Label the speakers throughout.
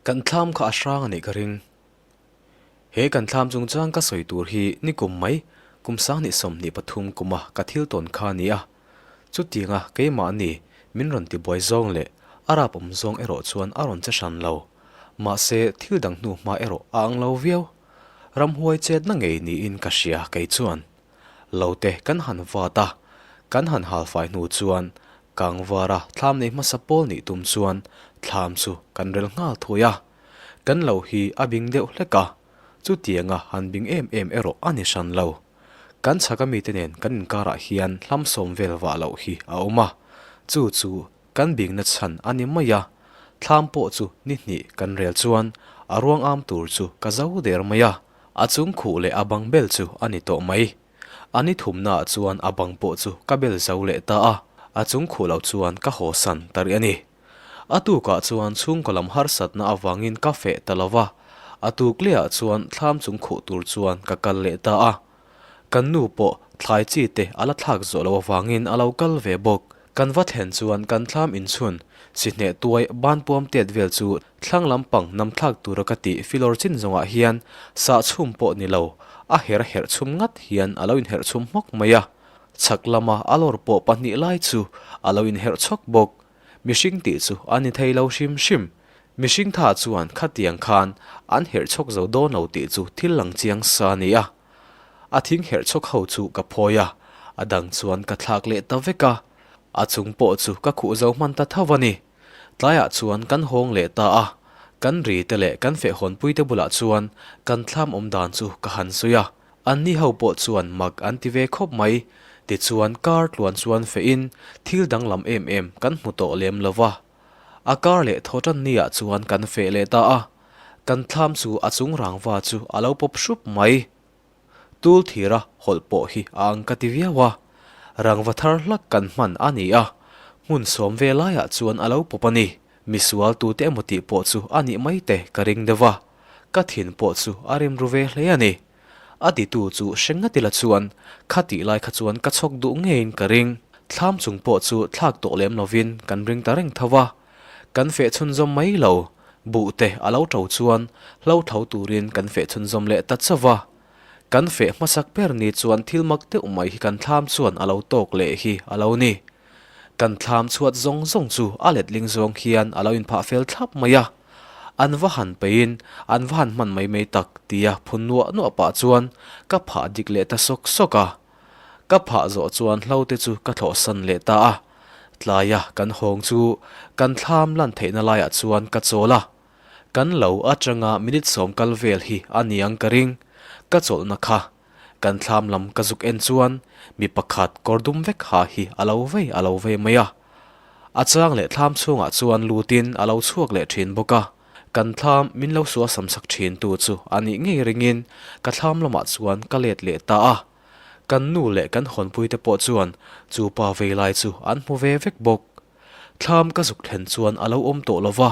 Speaker 1: Kan thlam kha a hrang a nih ka ring. He kan thlam chungchang ka sawi tur hi nikum mai kum sanghnih 23 kuma ka thil tawn kha a ni a. Chutianga keimahni min rawn tibuai zawng leh a rap awm zawng erawh chuan a rawn che hran lo. Mahse thil dang hnu hma erawh a ang lo viau. Ramhuai chetna ngei niin ka hria kei chuan. Lo te kan han vat a, kan han halfai hnu chuan Kangvara thlam nei hmasa pawl nih tum chuan thlam chu kan rel nghal thui a. Kan lo hi a bing deuh hlek a, chutianga han bing em em erawh a ni hran lo. Kan chhaka mite nen kan inkarah hian hlam sawm vel vah loh hi a awm a, chu chu kan bingna chhan a ni mai a. Thlam pawh chu ni hnih kan rel chuan a ruang am tur chu ka zo der mai a, a chung khuh leh a bang bel chu a ni tawh mai. A ni thumnaah chuan a bang pawh chu ka bel zo leh ta a, a chung khuh lo chuan ka haw san ta rih a ni. A tukah chuan chhungkaw lam harsatna avangin ka feh ta lo va, a tuk lehah chuan thlam chung khuh tur chuan ka kal leh ta a. Kan nu pawh thlai chi te a la thlak zawh loh avangin a lo kal ve bawk. Kan va thlen chuan kan thlam inchhun sihneh tuai banpuam tet vel chu thlang lampang nam thlak tura ka tih filawr chin zawngah hian sah chhum pawh ni lo, a her herh chhum ngat hian a lo inherh chhum hmawk mai a. Chhak lama a lawr pawh pahnih lai chu a lo inherh chhawk bawk. Mihring tih chu a ni thei lo hrim hrim. Mihring tha chuan khatiang khan an herh chhawk zo dawn lo tih chu thil lang chiang sa a ni a. A thing herh chhawk ho chu ka phawi a, a dang chuan ka thlak leh ta vek a. A chung pawh chu ka khuh zo hman ta tho a ni. Tlaiah chuan kan hawng leh ta a, kan ri te leh kan fehhawnpui te bulah chuan kan thlam awm dan chu ka han sawi a. Anni ho pawh chuan mak an ti ve khawp mai. Tichuan kar tluan chuan fehin thil danglam em em kan hmu tawh lem lo va. A kar leh thaw tan niah chuan kan feh leh ta a. Kan thlam chu a chung rangva chu a lo pawp hrup mai. Tul thira hawlh pawh hi a ang ka ti viau a. Rangva thar hlak kan hman a ni a. Hmun sawm ve laiah chuan a lo pawp a ni. Misual tute emaw tih pawh chu a nih mai te ka ring deuh a. Ka thin pawh chu a rim ru ve hle a ni. A titu chu hre ngat ila chuan kha tih lai kha chuan ka chhawk duh ngeiin ka ring. Thlam chung pawh chu thlak tawh lem lovin kan ring ta reng tho a. Kan feh chhunzawm mai lo. Buh te a lo to chuan hlo tho turin kan feh chhunzawm leh ta chauh a. Kan feh hmasak ber ni chuan thil mak deuh mai hi kan thlam chuan a lo tawk leh hi a lo ni. Kan thlam chhuat zawng zawng chu a letling zawng hian a lo inphah fel thlap mai a. An va han peiin an va han hman mai mai tak tia phun nuah nuah pah chuan ka phah dik leh ta sawk sawk a. Ka phah zawh chuan hlo te chu ka thlawhsan leh ta a. Tlaia kan hawng chu kan thlam lan theihna laiah chuan ka chawl a. Kan lo atanga minute sawm kal vel hi a niang ka ring. Ka chawlhna kha Kan thlam lam ka zuk en chuan mi pakhat kawr dum vek ha hi a lo vei a lo vei mai a. A chang leh thlam chhungah chuan lutin a lo chhuak leh thin bawk a. Kan thlam min lo suah sam sak thin tu chu a nih ngei ringin ka thlam lamah chuan ka let leh ta a. Kan nu leh kan hawnpui te pawh chuan chu pa vei lai chu an hmu ve vek bawk. Thlam ka zuk thlen chuan a lo awm tawh lo va,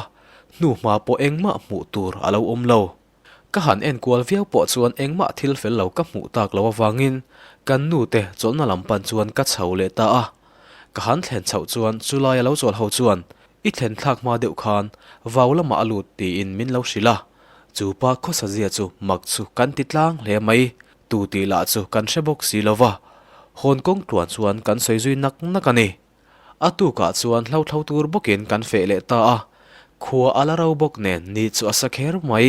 Speaker 1: hnuhma pawh engmah hmuh tur a lo awm lo. Ka han enkual viau pawh chuan engmah thil fel lo ka hmuh tak lo avangin kan nu te chawlhna lam pan chuan ka chho leh ta a. Ka han thlen chhoh chuan chulai a lo chawl ho chuan i thlen thlak hma deuh khan vau lamah a lut tiin min lo hrilh a. Chu pa khawsa zia chu mak chu kan ti tlang hle mai. Tu tih lah chu kan hre bawk si lo va. Hawn kawng tluan chuan kan sawi zui nak nak a ni. A tukah chuan hlothlo tur bawkin kan feh leh ta a, khua a la ro bawk nen ni chu a sa kher mai.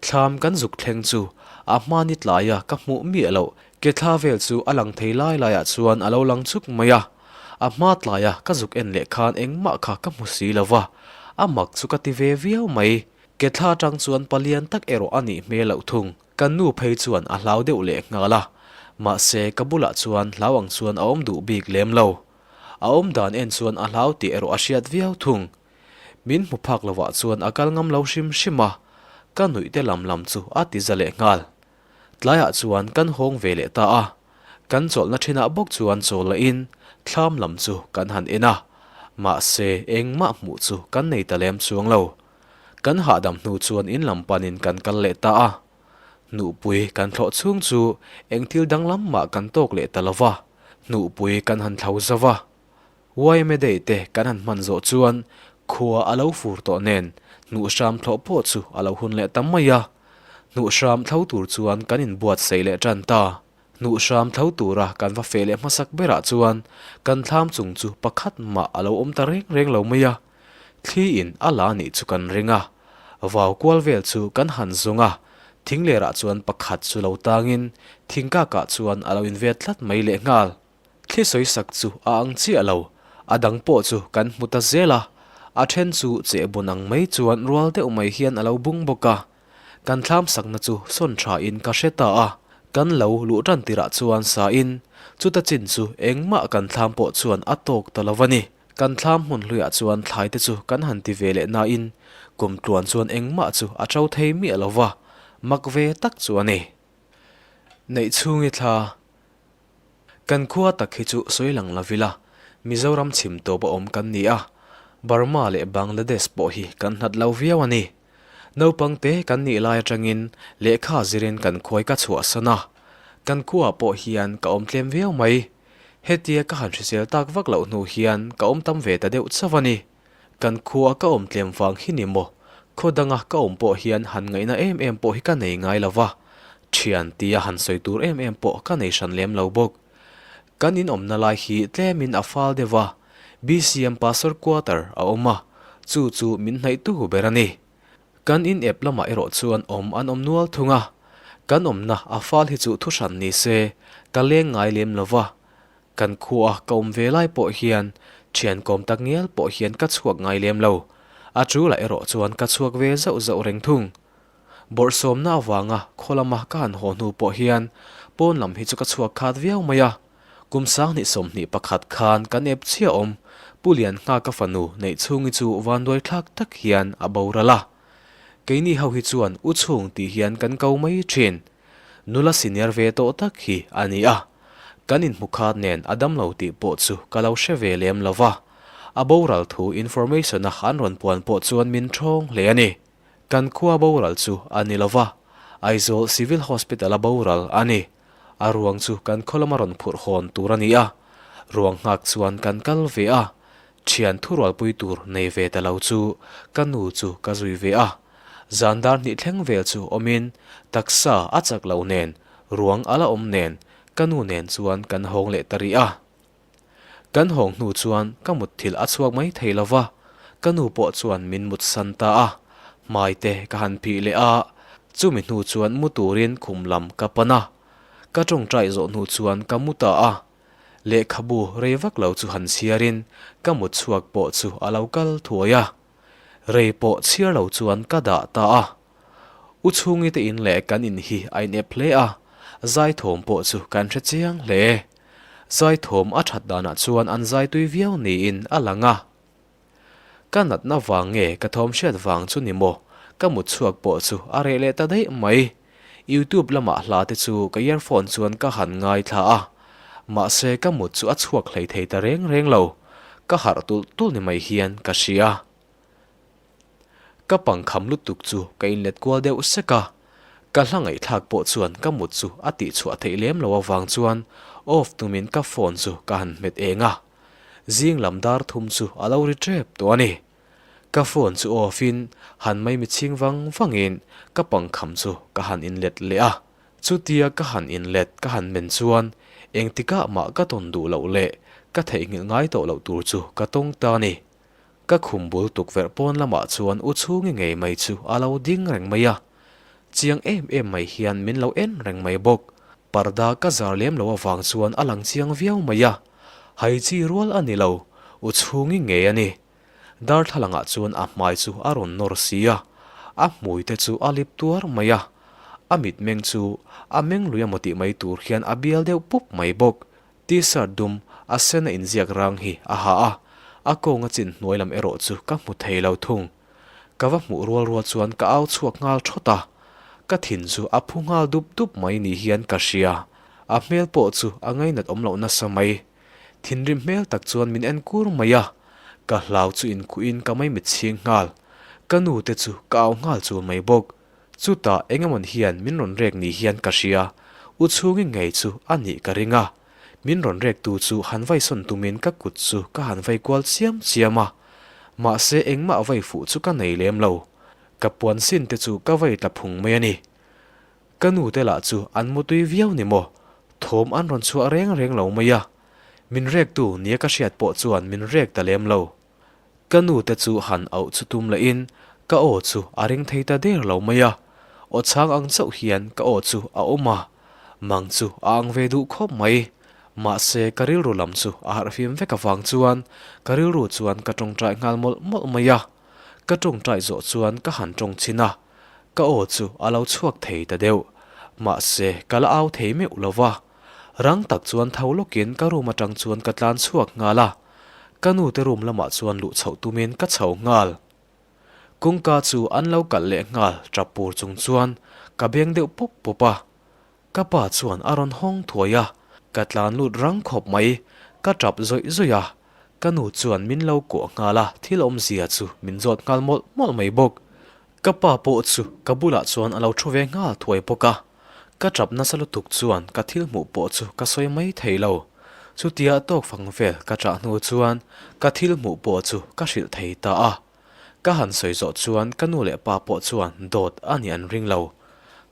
Speaker 1: Thlam kan zuk thleng chu a hma ni tlaia ka hmuh miah loh ke thla vel chu a lang thei lai laiah chuan a lo lang chuk mai a. A hma tlaia ka zuk en leh khan engmah kha ka hmu si lo va, a mak chu ka ti ve viau mai. Ke thla atang chuan palian tak erawh a nih hmel loh thung. Kan nu phei chuan a hlau deuh leh nghal a, mahse ka bulah chuan hlau ang chuan a awm duh bik lem lo. A awm dan en chuan a hlau tih erawh a hriat viau thung. Min hmu phak lovah chuan a kal ngam lo hrim hrim a, ka nuih te lam lam chu a ti za leh nghal. Tlaiah chuan kan hawng ve leh ta a, kan chawlhna thinah bawk chuan chaw la in thlam lam chu kan han en a, mahse engmah hmuh chu kan nei ta lem chuang lo. Kan hahdam hnu chuan in lam panin kan kal leh ta a. Hnuhpui kan thlawh chhung chu eng thil danglam mah kan tawk leh ta lo va, hnuhpui kan han thlo zo va. Yma Day te kan han hman zawh chuan Khua a lo fur tawh nen hnuh hram thlawh pawh chu a lo hun leh ta mai a. Hnuh hram thlo tur chuan kan inbuatsaih leh tan ta. Hnuh hram thlo tura kan va feh leh hmasak berah chuan kan thlam chung chu pakhat mah a lo awm ta reng reng lo mai a. Thli in a la nih chu kan ring a. Vau kual vel chu kan han zawng a, thinglerah chuan pakhat chu lo tangin thingkakah chuan a lo invet tlat mai lehnghal. Thli sawi sak chu a ang chiah lo, a dang pawh chu kan hmu ta zel a, a then chu chehbun ang mai chuan rual deuh mai hian a lo bung bawk a. Kan thlam sakna chu sawn tha in ka hre ta a, kan lo luh tan tirah chuan sa in chuta chin chu engmah kan thlam pawh chuan a tawk ta lo a ni. Kan thlam hmun hluiah chuan thlai te chu kan han ti ve leh nain kum tluan chuan engmah chu a to thei miah lo va, mak ve tak chu a ni. Neih chhungi thla. Kan khua tak hi chu sawi lang lo ila, Mizoram chhim tawp a awm kan ni a, Burma leh Bangladesh pawh hi kan hlat lo viau a ni. Naupang te kan nih lai atangin lehkha zirin kan khuai ka chhuahsan a, kan khuaah pawh hian ka awm tlem viau mai. Hetia ka han hrisel tak vak loh hnu hian ka awm tam ve ta deuh chauh a ni. Kan khua ka awm tlem vang hi ni maw? Khaw danga ka awm pawh hian han ngaihna em em pawh hi ka nei ngai lo va, thian tia han sawi tur em em pawh ka nei hran lem lo bawk. Kan in awmna lai hi tlemin a fal deuh a, BCM Pastor Quarter a awm a, chu chu min hnaihtu ber a ni. Kan in ep lamah erawh chuan awm an awm nual thung a, kan awmna a fal hi chu thu hran ni se, ka leng ngai lem lo va, Kan khua ka awm ve lai pawh hian thian kawm tak ngial pawh hian ka chhuak ngai lem lo. A tulah erawh chuan ka chhuak ve zauh zauh reng thung. Bawrhsawmna avanga khaw lama ka han haw hnu pawh hian pawn lam hi chu ka chhuak khat viau mai a. Kum 20 21 khan kan ep chiah awm Pu Lianngha ka fanu neih chhungi chu vanduai thlak tak hian a boral a. Keini ho hi chuan u chhung tih hian kan ko mai thin. Nula senior ve tawh tak hi a ni a, kan inhmu khat nen a damlo tih pawh chu ka lo hre ve lem lo va, a boral thu information a an rawn puan pawh chuan min thawng hle a ni. Kan khua boral chu a ni lo va, Aizawl Civil Hospital a boral a ni. A ruang chu kan khaw lama rawn phurh hawn tur a ni a, ruang nghak chuan kan kal ve a, thian thurualpui tur nei ve ta lo chu ka nu chu ka zui ve a. Zan dar hnih thleng vel chu awmin taksa a chak loh nen, ruang a la awm nen ka nu nen chuan kan hawng leh ta rih a. Kan hawng hnu chuan ka mutthilh a chhuak mai thei lo va, ka nu pawh chuan min mutsan ta a, hmai te ka han phih leh a, chumi hnu chuan mu turin khum lam ka pan a, ka tawngtai zawh hnu chuan ka mu ta a. Lehkhabu rei vak lo chu han chhiarin ka mut chhuak pawh chu a lo kal thuai a. Rei pawh chhiar lo chuan ka dah ta a. U chhungi te in leh kan in hi a inep hle a, zaithawm pawh chu kan hre chiang hle. Zaithawm a that danah chuan an zai tui viau niin a lang a. Ka natna vang nge ka thawm hriat vang chu ni maw, ka mut chhuak pawh chu a reh leh ta daih mai. Youtube lamah hla te chu ka earphone chuan ka han ngaithla a, mahse ka mut chu a chhuak hlei thei ta reng reng lo, ka harh tulh tulh ni mai hian ka hria. Ka pangkham lutuk chu ka inlet kual deuh sek a, ka hla ngaihthlak pawh chuan ka mut chu a tihchhuah theih lem lo avang chuan off tumin ka phone chu ka han hmet eng a, zing lam dar thum chu a lo ri tep tawh a ni. Ka phone chu off in han mai mi chhing vang vang in ka pangkham chu ka han in let leh a. Chutia ka han in let ka han men chuan engtikah mah ka tawn duh loh leh ka theihnghilh ngai tawh loh tur chu ka tawng ta a ni. Ka khum bul tukverh pawn lamah chuan u chhungi ngei mai chu a lo ding reng mai a. Chiang em em mai hian min lo en reng mai bawk. Parda ka zar lem lo avang chuan a lang chiang viau mai a. Hai chi rual a ni lo, u chhungi ngei a ni. Darthlalangah chuan a hmai chu a rawn nawr si a, a hmui te chu a lip tuar mai a, a mitmeng chu a meng lui emaw tih mai tur hian a bial deuh pup mai bawk. T-shirt dum a sen a inziak rang hi a ha a, a kawnga chin hnuai lam erawh chu ka hmu thei lo thung. Ka va hmuh rual rual chuan ka au chhuak nghal thawt a, ka thin chu a phu nghal dup dup mai ni hian ka hria. A hmel pawh chu a ngainat awm loh nasa mai. Thinrim hmel tak chuan min en kur mai a, ka hlau chu inkhuhin ka mai mit chhing nghal. Ka nu te chu ka au nghal chul mai bawk. Chutah engemawn hian min rawn rek ni hian ka hria, u chhungi ngei chu a nih ka ring a. Min rawn rek tu chu han vaisawn tumin ka kut chu ka han vai kual chiam chiam a. Mahse engmah vai fuh chu ka nei lem lo. Ka puan sin te chu ka vai tla phung mai a ni. Ka nu te lah chu an mutui viau ni maw? Thawm an rawn chhuah reng reng lo mai a. Min rektu nia ka hriat pawh chuan min rek ta lem lo. Ka nu te chu han auh chu tum lehin ka aw chu a ring thei ta der lo mai a. Aw chhang ang chauh hian ka aw chu a awm a. Mang chu a ang ve duh khawp mai. Mahse ka rilru lam chu a harhfim vek avang chuan ka rilru chuan ka tawngtai nghal mawlh mawlh mai a. Ka tawngtai zawh chuan ka han tawng chhin a. Ka aw chu a lo chhuak thei ta deuh. Mahse ka la au thei meuh lo va. Rang tak chuan tho lawkin ka room atang chuan ka tlan chhuak nghal a. Ka nu te room lamah chuan luh chhoh tumin ka chho nghal. Kawngka chu an lo kalh leh nghal tap pur chung chuan ka beng deuh pawp pawp a. Ka pa chuan a rawn hawng thuai a, ka tlan lut rang khawp mai, ka tap zawih zawih a. Ka nu chuan min lo kuah nghal a, thil awmzia chu min zawt nghal mawlh mawlh mai bawk. Ka pa pawh chu ka bulah chuan a lo thu ve nghal thuai bawk a. Ka tap nasa lutuk chuan ka thil hmuh pawh chu ka sawi mai thei lo. Chutia tawk fang vel ka chah hnu chuan ka thil hmuh pawh chu ka hrilh thei ta a. Ka han sawi zawh chuan ka nu leh pa pawh chuan dawt a nih an ring lo.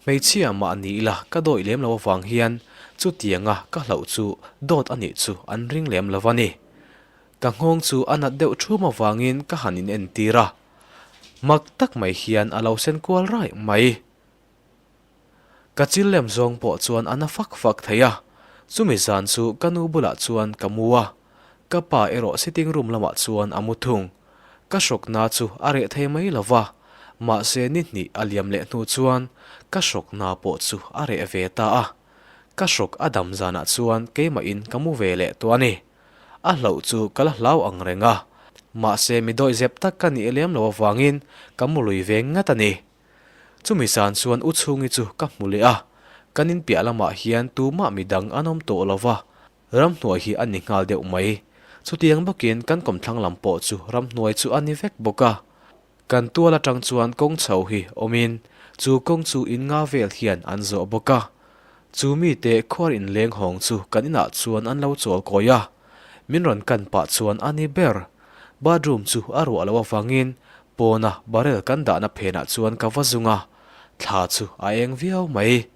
Speaker 1: Hmeichhia mah ni ila ka dawih lem lo avang hian chutianga ka hlauh chu dawt a nih chu an ring lem lo a ni. Ka nghawng chu a nat deuh thum avangin ka han inentir a. Mak tak mai hian a lo sen kual raih mai. Ka chil lem zawng pawh chuan a na fak fak thei a, chumi zan chu ka nu bulah chuan ka mu a, ka pa erawh sitting room lamah chuan a mu thung. Ka hrawkna chu a reh thei mai lo va, mahse ni hnih a liam leh hnu chuan ka hrawkna pawh chu a reh ve ta a. Ka hrawk a dam zanah chuan keimahin ka mu ve leh tawh a ni. A hlauh chu ka la hlau ang reng a, mahse mi dawihzep tak ka nih lem lo avangin ka mu lui ve ngat a ni. Chumi zan chuan U Chhungi chu ka hmu leh a, kan in piah lamah hian tumah midang an awm tawh lo va, ramhnuai hi a ni nghal deuh mai. Chutiang bawkin kan kawmthlang lam pawh chu ramhnuai chu a ni vek bawk a. Kan tual atang chuan kawng chho hi awmin chu kawng chu in nga vel hian an zawh bawk a. Chu mite khuar inleng hawng chu kan inah chuan an lo chawl kawi a, min rawn kan pah chuan a ni ber. Bathroom chu a ruah loh avangin Pawna barrel kan dahna phenah chuan ka va zung a, thla chu a eng viau mai.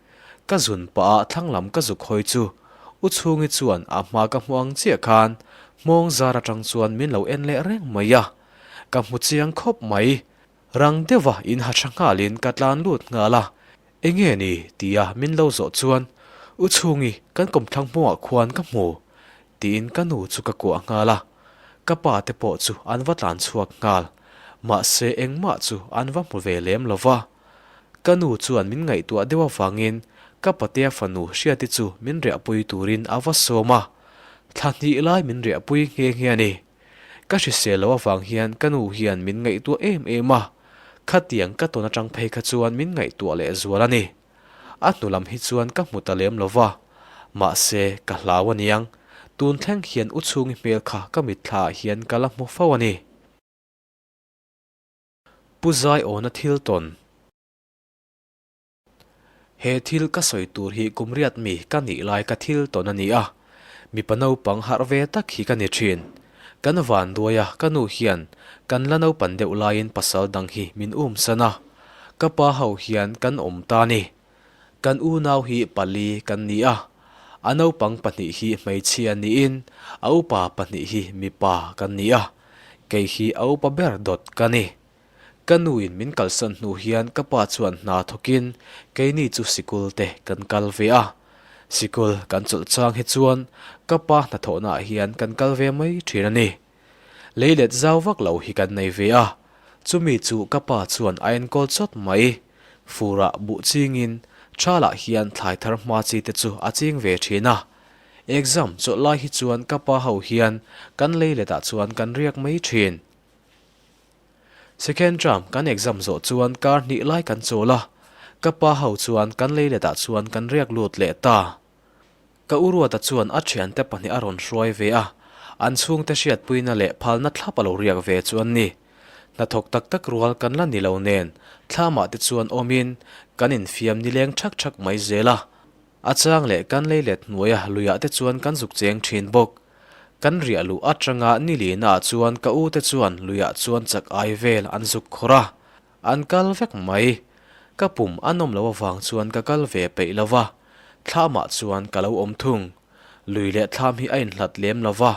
Speaker 1: Ka zun pah a thlang lam ka zuk hawi chu U Chhungi chuan a hma ka hmu ang chiah khan hmawng zar atang chuan min lo en leh reng mai a. Ka hmu chiang khawp mai. Rang deuha in ha tha nghalin ka tlan lut nghal a, Enge ni? tia min lo zawh chuan U Chhungi kan kawmthlang hmawngah khuan ka hmu tiin ka nu chu ka kuah nghal a, ka pa te pawh chu an va tlan chhuak nghal, mahse engmah chu an va hmu ve lem lo va. Ka nu chuan min ngaihtuah deuh avangin ka patea fanu Hriati chu min riahpui turin a va sawm a, thla hnih lai min riahpui nghe nghe a ni. Ka hrisel loh avang hian ka nu hian min ngaihtuah em em a, khatiang ka tawn atang phei kha chuan min ngaihtuah lehzual a ni. A hnu lam hi chuan ka hmu ta lem lo va, mahse ka hlau aniang, tun thleng hian u chhungi hmel kha ka mitthla ah hian ka la hmu fo a ni. Pu Zaiawna thil tawn. He thil ka sawi tur hi kum riat mi ka nih lai ka thil tawn a ni a, mipa naupang harh ve tak hi ka ni thin. Kan van duai a, ka nu hian kan la naupan deuh laiin pasal dang hi min um san a, Ka pa ho hian kan awm ta ni. Kan unau hi pali kan ni a, a naupang pahnih hi hmeichhia niin a upa pahnih hi mipa kan ni a, kei hi a upa ber dawt ka ni. Ka nuin min kalsan hnu hian ka pa chuan hna thawkin keini chu sikul te kan kal ve a. Sikul kan chawlh chang hi chuan ka pa hnathawhnaah hian kan kal ve mai thin a ni. Leilet zau vak lo hi kan nei ve a, chumi chu ka pa chuan a enkawl chawt mai. Furah buh chingin Thalah hian thlai thar hma chi te chu a ching ve thin a. Exam chawlh lai hi chuan ka pa ho hian kan leiletah chuan kan riak mai thin. Second term kan exam zawh chuan kar hnih lai kan chawl a, ka pa ho chuan kan leiletah chuan kan riak lut leh ta. Ka u Ruata chuan a thiante pahnih a rawn hruai ve a, an chhungte hriatpuina leh phalna thlap a lo riak ve chu an ni. Hnathawk tak tak rual kan la ni lo nen, thlamah te chuan awmin kan infiam nileng thak thak mai zel a. A chang leh kan lei let hnuaia luiah te chuan kan zuk cheng thin bawk. Kan riah luh atanga ni lina ah chuan ka u te chuan luiah chuan chak ai vel an zuk khawr a, an kal vek mai. Ka pum a nawm loh avang chuan ka kal ve peih lo va, thlamah chuan ka lo awm thung. Lui leh thlam hi a inhlat lem lo va,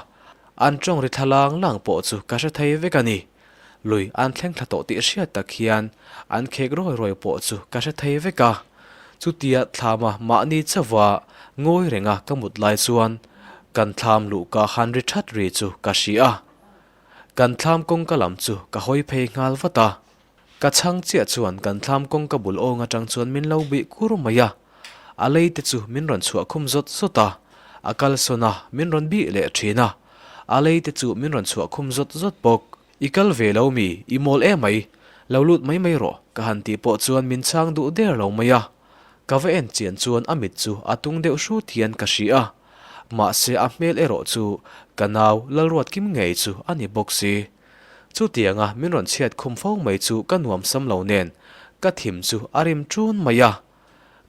Speaker 1: an tawng ri thla lang lang pawh chu ka hre thei vek a ni. Lui an thleng thla tawh tih hriat tak hian an khek rawi rawi pawh chu ka hre thei vek a. Chutia thlama mahni chauha ngawi renga ka mut lai chuan kan thlam luhka han ri that ri chu ka hria a. Kan thlam kawngka lam chu ka hawi phei nghal vat a. Ka chhang chiah chuan kan thlam kawngka bul awng atang chuan min lo bih kur mai a. A lei te chu min rawn chhuah khum zawt zawt a, a kalsawn a, min rawn bih leh thin a. A lei te chu min rawn chhuah khum zawt zawt bawk. I kal ve lo mi, i mawl em mai, lo lut mai mai rawh, ka han tih pawh chuan min chhang duh der lo mai a. Ka va en chian chuan a mit chu a tung deuh hrut hian ka hria a, mahse a hmel erawh chu ka nau Lalruatkim ngei chu a ni bawk si. Chutianga min rawn chhiat khum fo mai chu ka nuam sam lo nen ka thim chu a rim ṭun mai a.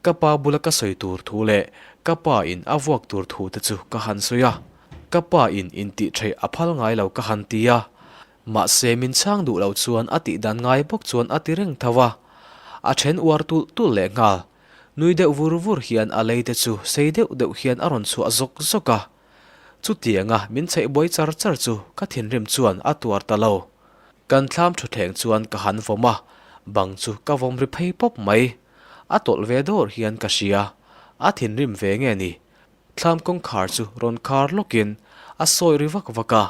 Speaker 1: Ka pa bula ka sawi tur thu leh ka pa in a vuak tur thu te chu ka han sawi a, ka pa in intih theih a phal ngai lo ka han ti a, mahse min chhang duh lo chuan a tih dan ngai bawk chuan a ti reng tho a, a then uar tulh tulh leh nghal. Nui deuh vur vur hian a lei te chu sei deuh deuh hian a rawn chhuah zawk zawk a, chutianga min chheih buai char char chu ka thinrim chuan a tuar ta lo. Kan thlam thutthleng chuan ka han vawm a, bang chu ka vawm ri phei pawp mai. A tawlh ve dawr hian ka hria, a thinrim ve nge ni? Thlam kawngkhar chu rawn khar lawkin a sawi ri vak vak a,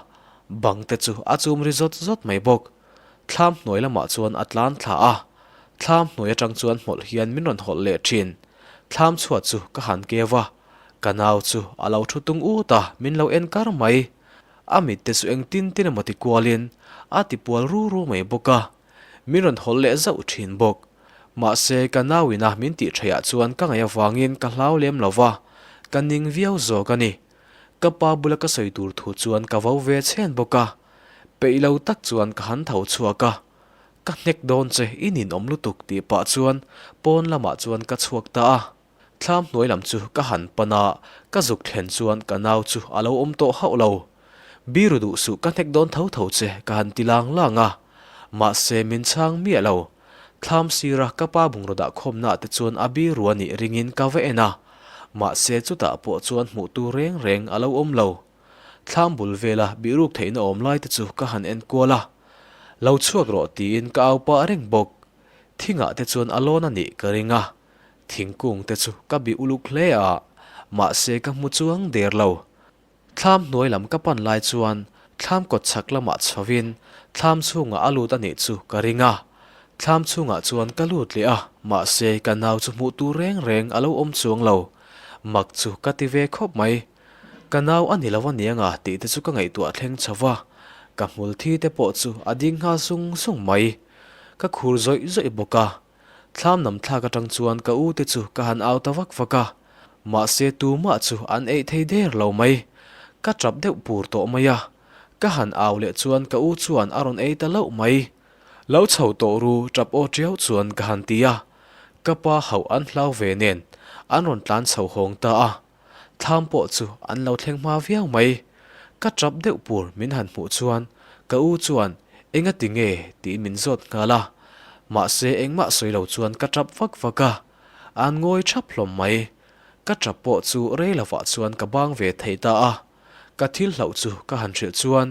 Speaker 1: bang te chu a chum ri zawt zawt mai bawk. Thlam hnuai lamah chuan a tlan thla a, thlam hnuai atang chuan hmawlh hian min rawn hawlh leh thin. Thlam chhuat chu ka han keu a, ka nau chu a lo thu tung ut a, min lo en kar mai. A mit te chu engtin tin emaw ti kualin a ti pual ru ru mai bawk a, min rawn hawlh leh zauh thin bawk. Mahse, ka nauina min tih theihah chuan ka ngaih avangin ka hlau lem lo va, ka ning viau zawk a ni. Ka pa bula ka sawi tur thu chuan ka vo ve chhen bawk a, peih lo tak chuan ka han tho chhuak a. Ka hnek dawn che i ninawm lutuk tih pah chuan pawn lamah chuan ka chhuak ta a. Thlam hnuai lam chu ka han pan a, ka zuk thlen chuan ka nau chu a lo awm tawh hauh lo. Biru duh suh ka hnek dawn tho tho che ka han ti lang lang a, mahse min chhang miah lo. Thlam sira ka pa bungraw dah khawmna ah te chuan a biru a nih ringin ka va en a, mahse chutah pawh chuan hmuh tur reng reng a lo awm lo. Thlam bul vela bihruk theihna awm lai te chu ka han en kual a, Lo chhuak rawh tiin ka au pah reng bawk. Thingah te chuan a lawn a nih ka ring a, Thingkung te chu ka bih uluk hle a, mahse ka hmu chuang der lo. Thlam hnuai lam ka pan lai chuan thlam kawt chhak lamah chhovin thlam chhungah a lut a nih chu ka ring a. Thlam chhungah chuan ka lut leh a, mahse ka nau chu hmuh tur reng reng a lo awm chuang lo. Mak chu ka ti ve khawp mai. Ka nau a ni lo a niang a tih te chu ka ngaihtuah thleng chho va, ka hmul thi te pawh chu a ding nghal sung sung mai. Ka khur zawih zawih bawk a. Thlam nam thlak atang chuan ka u te chu ka han au ta vak vak a, mahse tumah chu an eih thei der lo mai. Ka tap deuh pur tawh mai a, ka han au leh chuan ka u chuan a rawn ei ta loh mai. Lo chho tawh ru tap aw tiau chuan ka han ti a, ka pa hauh an hlau ve nen an rawn tlan chho hawng ta a. Thlam pawh chu an lo thleng hma viau mai. Ka tap deuh pur min han hmuh chuan ka u chuan enga ti nge tiin min zawt nghal a. Mahse engmah sawi lo chuan ka tap vak vak a, an ngawi thap hlawm mai. Ka tap pawh chu rei lovah chuan ka bang ve thei ta a. Ka thil hlauh chu ka han hrilh chuan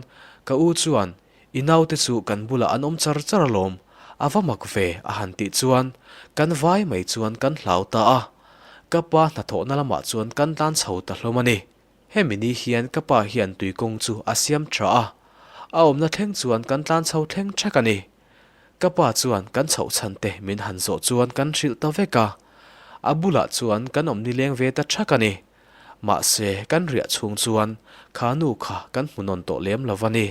Speaker 1: ka u chuan i naute chu kan bulah an awm char char alawm, a va mak ve a han tih chuan kan vai mai chuan kan hlau ta a. Ka pa hnathawhna lamah chuan kan tlan chho ta hlawm a ni. Hemi ni hian ka pa hian tuikawng chu a siam tha a, a awmna thleng chuan kan tlan chho thleng thak a ni. Ka pa chuan kan chhoh chhan te min han zawh chuan kan hrilh ta vek a, a bulah chuan kan awm nileng ve ta thak a ni. Mahse, kan riah chhung chuan kha nu kha kan hmu nawn tawh lem lo va ni.